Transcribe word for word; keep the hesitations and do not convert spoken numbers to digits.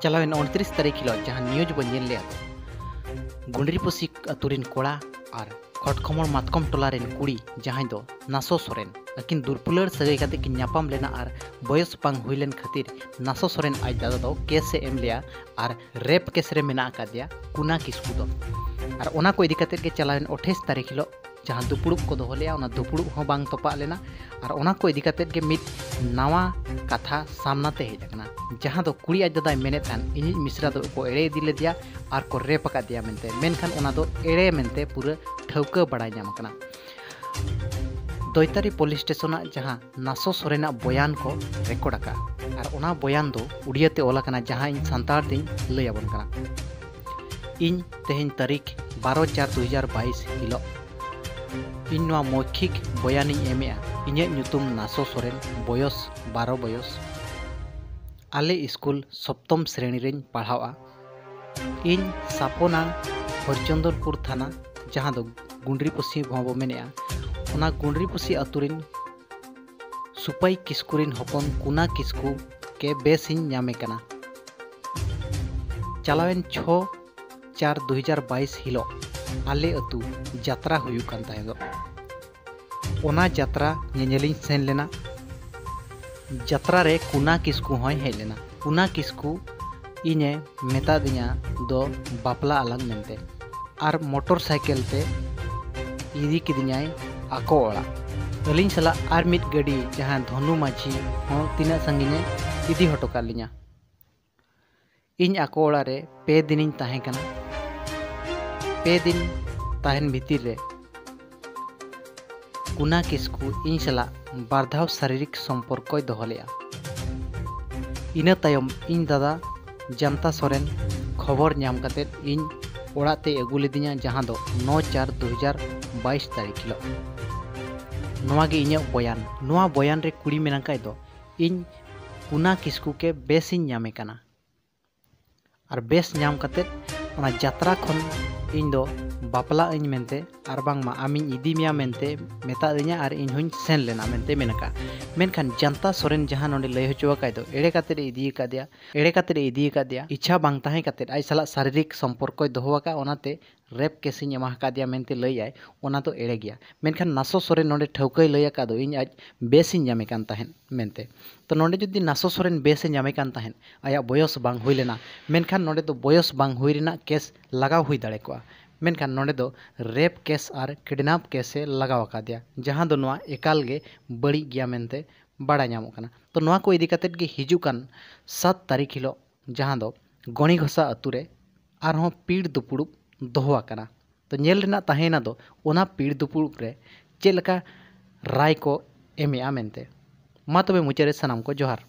ᱪᱟᱞᱟᱣᱮᱱ ᱩᱱᱛᱨᱤᱥ ᱛᱟᱹᱨᱤᱠᱷ ᱦᱤᱞᱳᱜ ᱡᱟᱦᱟᱸ news ᱵᱚᱱ ᱧᱮᱞ ᱞᱮᱫᱟ, ᱜᱩᱸᱰᱨᱤᱯᱩᱥᱤ ᱟᱹᱛᱩ ᱨᱮᱱ ᱠᱚᱲᱟ ᱟᱨ ᱠᱷᱚᱴᱠᱷᱚᱢᱚᱲ ᱢᱟᱛᱠᱚᱢ ᱴᱚᱞᱟ ᱨᱮᱱ ᱠᱩᱲᱤ, ᱡᱟᱦᱟᱸᱭ ᱫᱚ ᱱᱟᱥᱚ ᱥᱚᱨᱮᱱ, ᱟᱹᱠᱤᱱ ᱫᱩᱨᱯᱩᱞᱟᱹᱲ ᱥᱟᱹᱜᱟᱹᱭ ᱠᱟᱛᱮ ᱠᱤᱱ ᱧᱟᱯᱟᱢ ᱞᱮᱱᱟ ᱟᱨ ᱵᱚᱭᱚᱥ ᱵᱟᱝ ᱦᱩᱭ ᱞᱮᱱ ᱠᱷᱟᱹᱛᱤᱨ ᱱᱟᱥᱚ ᱥᱚᱨᱮᱱ ᱟᱡ ᱫᱟᱫᱟ ᱫᱚ case ᱮ ᱮᱢ ᱞᱮᱫᱼᱟ ᱟᱨ rape case ᱨᱮ ᱢᱮᱱᱟᱜ ᱟᱠᱟᱫᱮᱭᱟ ᱠᱩᱱᱟ ᱠᱤᱥᱠᱩ ᱫᱚ᱾ ᱟᱨ ᱚᱱᱟ ᱠᱚ ᱤᱫᱤ ᱠᱟᱛᱮ ᱜᱮ ᱪᱟᱞᱟᱣᱮᱱ ᱟᱴᱷᱟᱤᱥ ᱛᱟᱹᱨᱤᱠᱷ ᱦᱤᱞᱳᱜ ᱡᱟᱦᱟᱸ ᱫᱩᱯᱲᱩᱵ ᱠᱚ ᱫᱚᱦᱚ ᱞᱮᱫᱼᱟ, ᱚᱱᱟ ᱫᱩᱯᱲᱩᱵ ᱦᱚᱸ ᱵᱟᱝ ᱛᱚᱯᱟᱜ ᱞᱮᱱᱟ᱾ ᱟᱨ ᱚᱱᱟ ᱠᱚ ᱤᱫᱤ ᱠᱟᱛᱮ ᱜᱮ ᱢᱤᱫ ᱱᱟᱣᱟ ᱠᱟᱛᱷᱟ ᱥᱟᱢᱱᱟ ᱛᱮ ᱦᱮᱡ ᱟᱠᱟᱱᱟ, ᱡᱟᱦᱟᱸ ᱫᱚ ᱠᱩᱲᱤ ᱟᱡ ᱫᱟᱫᱟᱭ ᱢᱮᱱᱮᱫ ᱠᱟᱱ ᱤᱧᱤᱡ ᱢᱤᱥᱨᱟ ᱫᱚ ᱠᱚ ᱮᱲᱮ ᱤᱫᱤ ᱞᱮᱫᱮᱭᱟ ᱟᱨ ᱠᱚ rape ᱟᱠᱟᱫᱮᱭᱟ ᱢᱮᱱᱛᱮ, ᱢᱮᱱᱠᱷᱟᱱ ᱚᱱᱟ ᱫᱚ ᱮᱲᱮ ᱢᱮᱱᱛᱮ ᱯᱩᱨᱟᱹ ᱴᱷᱟᱹᱣᱠᱟᱹ ᱵᱟᱲᱟᱭ ᱧᱟᱢ ᱟᱠᱟᱱᱟ᱾ ᱫᱚᱭᱛᱟᱨᱤ police ᱥᱴᱮᱥᱚᱱᱟᱜ ᱡᱟᱦᱟᱸ ᱱᱟᱥᱚ ᱥᱚᱨᱮᱱᱟᱜ ᱵᱚᱭᱟᱱ ᱠᱚ record ᱟᱠᱟᱫᱼᱟ, ᱟᱨ ᱚᱱᱟ ᱵᱚᱭᱟᱱ ᱫᱚ ᱩᱲᱤᱭᱟᱹ ᱛᱮ ᱚᱞ ᱟᱠᱟᱱᱟ, ᱡᱟᱦᱟᱸ ᱤᱧ ᱥᱟᱱᱛᱟᱲ ᱛᱤᱧ ᱞᱟᱹᱭ ᱟᱵᱚᱱ ᱠᱟᱱᱟ᱾ ᱤᱧ ᱛᱮᱦᱮᱧ ᱛᱟᱹᱨᱤᱠᱷ ᱵᱟᱨᱚ ᱪᱟᱨ ᱫᱩ ᱦᱟᱡᱟᱨ ᱵᱟᱭᱤᱥ ᱦᱤᱞᱳᱜ ᱤᱧ ᱱᱚᱣᱟ ᱢᱚᱭᱠᱷᱤᱠ ᱵᱚᱭᱟᱱᱤᱧ ᱮᱢᱮᱜᱼᱟ᱾ ᱤᱧᱟᱹᱜ ᱧᱩᱛᱩᱢ ᱱᱟᱥᱚ ᱥᱚᱨᱮᱱ, ᱵᱚᱭᱚᱥ ᱵᱟᱨᱚ ᱵᱚᱭᱚᱥ, ᱟᱞᱮ ᱥᱠᱩᱞ ᱥᱚᱯᱛᱚᱢ ᱥᱨᱮᱬᱤ ᱨᱮᱧ ᱯᱟᱲᱦᱟᱣᱼᱟ᱾ ᱤᱧ ᱥᱟᱯᱚᱱᱟ ᱦᱚᱨᱤᱪᱚᱸᱫᱚᱱᱯᱩᱨ ᱛᱷᱟᱱᱟ, ᱡᱟᱦᱟᱸ ᱫᱚ ᱜᱩᱸᱰᱨᱤᱯᱩᱥᱤ ᱦᱚᱸ ᱵᱚ ᱢᱮᱱᱮᱜᱼᱟ, ᱚᱱᱟ ᱜᱩᱸᱰᱨᱤᱯᱩᱥᱤ ᱟᱹᱛᱩ ᱨᱮᱱ ᱥᱩᱯᱟᱹᱭ ᱠᱤᱥᱠᱩ ᱨᱮᱱ ᱦᱚᱯᱚᱱ ᱠᱩᱱᱟ ᱠᱤᱥᱠᱩ ᱠᱮ ᱵᱮᱥ ᱤᱧ ᱧᱟᱢᱮ ᱠᱟᱱᱟ᱾ ᱪᱟᱞᱟᱣᱮᱱ ᱪᱷᱚ ᱪᱟᱨ ᱫᱩ ᱦᱟᱡᱟᱨ ᱵᱟᱭᱤᱥ ᱦᱤᱞᱳᱜ ᱟᱞᱮ ᱟᱹᱛᱩ ᱡᱟᱛᱨᱟ ᱦᱩᱭᱩᱜ ᱠᱟᱱ ᱛᱟᱦᱮᱸᱫᱚᱜ᱾ ᱚᱱᱟ ᱡᱟᱛᱨᱟ ᱧᱮᱧᱮᱞᱤᱧ ᱥᱮᱱ ᱞᱮᱱᱟ᱾ ᱡᱟᱛᱨᱟ ᱨᱮ ᱠᱩᱱᱟ ᱠᱤᱥᱠᱩ ᱦᱚᱸᱭ ᱦᱮᱡ ᱞᱮᱱᱟ᱾ ᱠᱩᱱᱟ ᱠᱤᱥᱠᱩ ᱤᱧᱮ ᱢᱮᱛᱟᱫᱤᱧᱟ ᱫᱚ ᱵᱟᱯᱞᱟ ᱟᱞᱟᱝ ᱢᱮᱱᱛᱮ, ᱟᱨ ᱢᱚᱴᱚᱨ ᱥᱟᱭᱠᱮᱞ ᱛᱮ ᱤᱫᱤ ᱠᱤᱫᱤᱧᱟᱭ ᱟᱠᱚ ᱚᱲᱟᱜ᱾ ᱟᱹᱞᱤᱧ ᱥᱟᱞᱟᱜ ᱟᱨ ᱢᱤᱫ ᱜᱟᱹᱰᱤ, ᱡᱟᱦᱟᱸ ᱫᱷᱚᱱᱩ ᱢᱟᱹᱡᱷᱤ ᱦᱚᱸ ᱛᱤᱱᱟᱹᱜ ᱥᱟᱺᱜᱤᱧᱮ ᱤᱫᱤ ᱦᱚᱴᱚ ᱠᱟᱫ ᱞᱤᱧᱟ᱾ ᱤᱧ ᱟᱠᱚ ᱚᱲᱟᱜ ᱨᱮ ᱯᱮ ᱫᱤᱱᱤᱧ ᱛᱟᱦᱮᱸ ᱠᱟᱱᱟ᱾ ᱯᱮ ᱫᱤᱱ ᱛᱟᱦᱮᱱ ᱵᱷᱤᱛᱤᱨ ᱨᱮ ᱠᱩᱱᱟ ᱠᱤᱥᱠᱩ ᱤᱧ ᱥᱟᱞᱟᱜ ᱵᱟᱨ ᱫᱷᱟᱣ ᱥᱟᱨᱤᱨᱤᱠ ᱥᱚᱢᱯᱚᱨᱠᱚᱭ ᱫᱚᱦᱚ ᱞᱮᱫᱼᱟ᱾ ᱤᱱᱟᱹ ᱛᱟᱭᱚᱢ ᱤᱧ ᱫᱟᱫᱟ ᱡᱟᱱᱛᱟ ᱥᱚᱨᱮᱱ ᱠᱷᱚᱵᱚᱨ ᱧᱟᱢ ᱠᱟᱛᱮᱫ ᱤᱧ ᱚᱲᱟᱜ ᱛᱮᱭ ᱟᱹᱜᱩ ᱞᱤᱫᱤᱧᱟ, ᱡᱟᱦᱟᱸ ᱫᱚ ᱱᱚ ᱪᱟᱨ ᱫᱩ ᱦᱟᱡᱟᱨ ᱵᱟᱭᱤᱥ ᱛᱟᱹᱨᱤᱠᱷ ᱦᱤᱞᱳᱜ᱾ ᱱᱚᱣᱟ ᱜᱮ ᱤᱧᱟᱹᱜ ᱵᱚᱭᱟᱱ᱾ ᱱᱚᱣᱟ ᱵᱚᱭᱟᱱ ᱨᱮ ᱠᱩᱲᱤ ᱢᱮᱱᱟᱜ ᱠᱷᱟᱡ ᱫᱚ ᱤᱧ ᱠᱩᱱᱟ ᱠᱤᱥᱠᱩ ᱠᱮ ᱵᱮᱥ ᱤᱧ ᱧᱟᱢᱮ ᱠᱟᱱᱟ᱾ ᱟᱨ ᱵᱮᱥ ᱧᱟᱢ ᱠᱟᱛᱮᱫ ᱚᱱᱟ ᱡᱟᱛᱨᱟ ᱠᱷᱚᱱ ᱤᱧ ᱫᱚ ᱵᱟᱯᱞᱟᱜ ᱟᱹᱧ ᱢᱮᱱᱛᱮ ᱟᱨ ᱵᱟᱝᱢᱟ ᱟᱢᱤᱧ ᱤᱫᱤ ᱢᱮᱭᱟ ᱢᱮᱱᱛᱮ ᱢᱮᱛᱟᱫᱤᱧᱟ ᱟᱨ ᱤᱧ ᱦᱚᱸᱧ ᱥᱮᱱ ᱞᱮᱱᱟ ᱢᱮᱱᱛᱮ ᱢᱮᱱ ᱟᱠᱟᱫᱼᱟ᱾ ᱢᱮᱱᱠᱷᱟᱱ ᱡᱟᱱᱛᱟ ᱥᱚᱨᱮᱱ ᱡᱟᱦᱟᱸ ᱱᱚᱰᱮ ᱞᱟᱹᱭ ᱦᱚᱪᱚ ᱟᱠᱟᱫ ᱫᱚ, ᱮᱲᱮ ᱠᱟᱛᱮᱫ ᱮ ᱤᱫᱤ ᱟᱠᱟᱫᱮᱭᱟ, ᱮᱲᱮ ᱠᱟᱛᱮᱫ ᱮ ᱤᱫᱤ ᱟᱠᱟᱫᱮᱭᱟ, ᱤᱪᱷᱟ ᱵᱟᱝ ᱛᱟᱦᱮᱸ ᱠᱟᱛᱮᱫ ᱟᱡ ᱥᱟᱞᱟᱜ ᱥᱟᱨᱤᱨᱤᱠ ᱥᱚᱢᱯᱚᱨᱠᱚᱭ ᱫᱚᱦᱚ ᱟᱠᱟᱫ, ᱚᱱᱟᱛᱮ ᱨᱮᱯ ᱠᱮᱥ ᱤᱧ ᱮᱢᱟ ᱟᱠᱟᱫᱮᱭᱟ ᱢᱮᱱᱛᱮ ᱞᱟᱹᱭᱟᱭ, ᱚᱱᱟ ᱫᱚ ᱮᱲᱮ ᱜᱮᱭᱟ᱾ ᱢᱮᱱᱠᱷᱟᱱ ᱱᱟᱥᱚ ᱥᱚᱨᱮᱱ ᱱᱚᱰᱮ ᱴᱷᱟᱹᱣᱠᱟᱹᱭ ᱞᱟᱹᱭ ᱟᱠᱟᱫ ᱫᱚ, ᱤᱧ ᱟᱡ ᱵᱮᱥᱤᱧ ᱧᱟᱢᱮ ᱠᱟᱱ ᱛᱟᱦᱮᱸᱫ ᱢᱮᱱᱛᱮ᱾ ᱛᱚ ᱱᱚᱰᱮ ᱡᱩᱫᱤ ᱱᱟᱥᱚ ᱥᱚᱨᱮᱱ ᱵᱮᱥᱮ ᱧᱟᱢᱮ ᱠᱟᱱ ᱛᱟᱦᱮᱸᱫ, ᱟᱭᱟᱜ ᱵᱚᱭᱚᱥ ᱵᱟᱝ ᱦᱩᱭ ᱞᱮᱱᱟ, ᱢᱮᱱᱠᱷᱟᱱ ᱱᱚᱰᱮ ᱫᱚ ᱵᱚᱭᱚᱥ ᱵᱟᱝ ᱦᱩᱭ ᱨᱮᱱᱟᱜ ᱠᱮᱥ ᱞᱟᱜᱟᱣ ᱦᱩᱭ ᱫᱟᱲᱮ ᱠᱚᱜᱼᱟ᱾ ᱢᱮᱱᱠᱷᱟᱱ ᱱᱚᱰᱮ ᱫᱚ ᱨᱮᱯ ᱠᱮᱥ ᱟᱨ ᱠᱤᱰᱱᱟᱯ ᱠᱮᱥ ᱮ ᱞᱟᱜᱟᱣ ᱟᱠᱟᱫᱮᱭᱟ, ᱡᱟᱦᱟᱸ ᱫᱚ ᱱᱚᱣᱟ ᱮᱠᱟᱞ ᱜᱮ ᱵᱟᱹᱲᱤᱡ ᱜᱮᱭᱟ ᱢᱮᱱᱛᱮ ᱵᱟᱲᱟᱭ ᱧᱟᱢᱚᱜ ᱠᱟᱱᱟ᱾ ᱛᱚ ᱱᱚᱣᱟ ᱠᱚ ᱤᱫᱤ ᱠᱟᱛᱮᱫ ᱜᱮ ᱦᱤᱡᱩᱜ ᱠᱟᱱ ᱥᱟᱛ ᱛᱟᱹᱨᱤᱠᱷ ᱦᱤᱞᱳᱜ, ᱡᱟᱦᱟᱸ ᱫᱚ ᱜᱚᱲᱤ ᱜᱷᱚᱥᱟ ᱟᱹᱛᱩ ᱨᱮ ᱟᱨᱦᱚᱸ ᱯᱤᱲ ᱫᱩᱯᱩᱲᱩᱵ ᱫᱚᱦᱚ ᱟᱠᱟᱱᱟ᱾ ᱛᱚ ᱧᱮᱞ ᱨᱮᱱᱟᱜ ᱛᱟᱦᱮᱸᱭᱮᱱᱟ ᱫᱚ ᱚᱱᱟ ᱯᱤᱲ ᱫᱩᱯᱩᱲᱩᱵ ᱨᱮ ᱪᱮᱫ ᱞᱮᱠᱟ ᱨᱟᱭ ᱠᱚ ᱮᱢᱮᱜᱼᱟ ᱢᱮᱱᱛᱮ᱾ ᱢᱟ ᱛᱚᱵᱮ ᱢᱩᱪᱟᱹᱫ ᱨᱮ ᱥᱟᱱᱟᱢ ᱠᱚ ᱡᱚᱦᱟᱨ᱾